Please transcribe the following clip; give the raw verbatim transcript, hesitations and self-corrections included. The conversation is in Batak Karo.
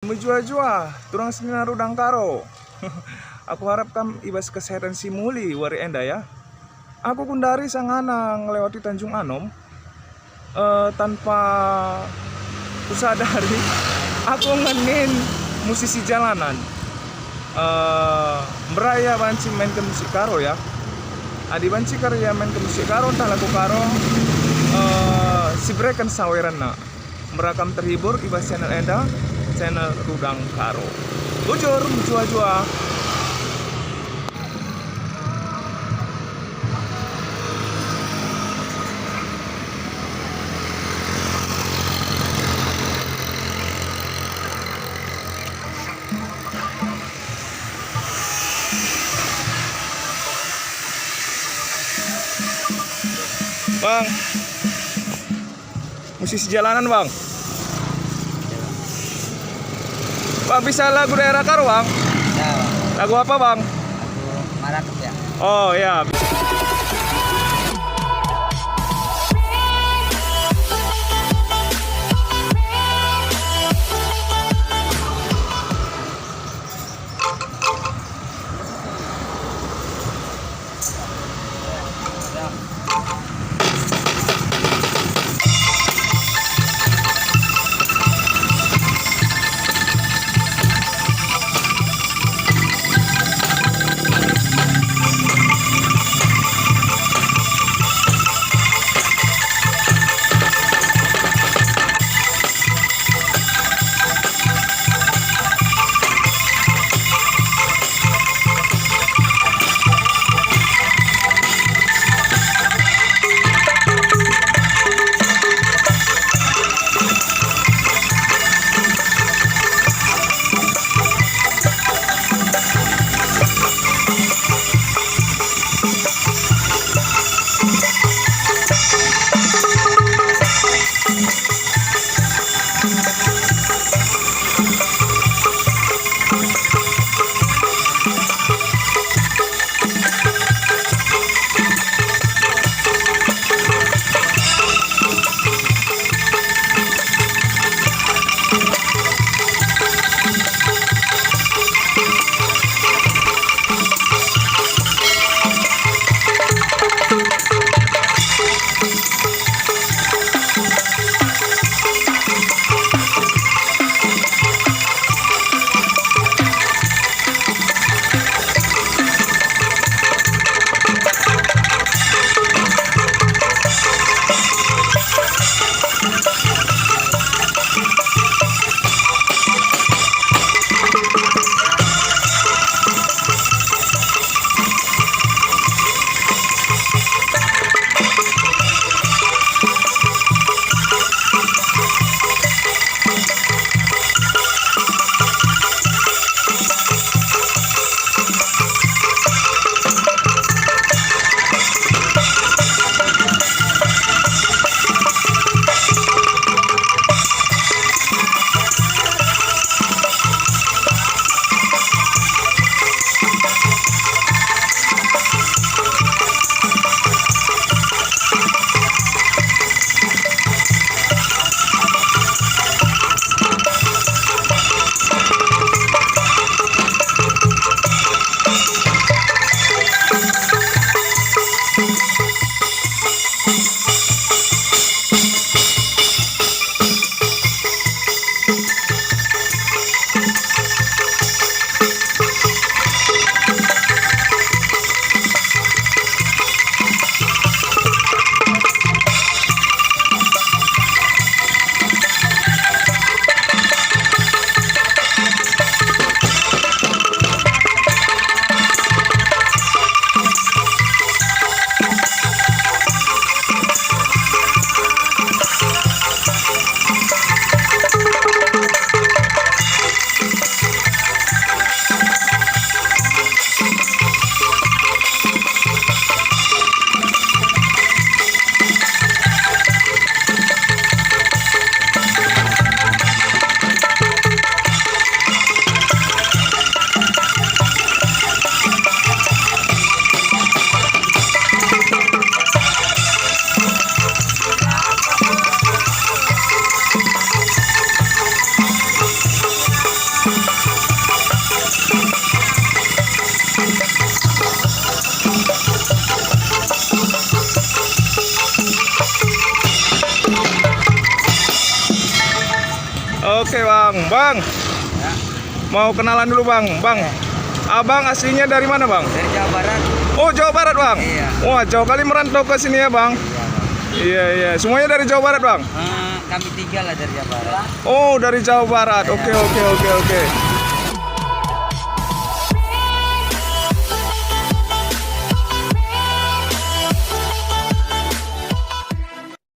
Mejuah-juah, turang senina rudang Karo. Aku harap kam i bas kesehatan si muli wari enda, ya. Aku gundari sangana ngelewati Tanjung Anom, eh, tanpa kusadari, aku ngenin musisi jalanan. Eh, mberaya banci main ke musik Karo, ya. Adi banci kari ia main ke musik Karo, ntah lagu Karo, eh, sibereken sawerenna. Mera kam terhibur i bas channel enda, channel Rudang Karo. Bujur, mejuah-juah. Bang. Musisi jalanan, Bang. Bang, bisa lagu daerah Karo, Bang? Ya, Bang. Lagu apa, Bang? Lagu Marakep, ya. Oh, ya. Oke, Bang. Bang, mau kenalan dulu, Bang. Bang, Abang aslinya dari mana, Bang? Dari Jawa Barat. Oh, Jawa Barat, Bang. Iya. Wah, jauh kali merantau ke sini ya, Bang. Iya, Bang. Iya, iya. Semuanya dari Jawa Barat, Bang? Eh, kami tiga lah dari Jawa Barat. Oh, dari Jawa Barat. Iya. Oke, oke, oke, oke.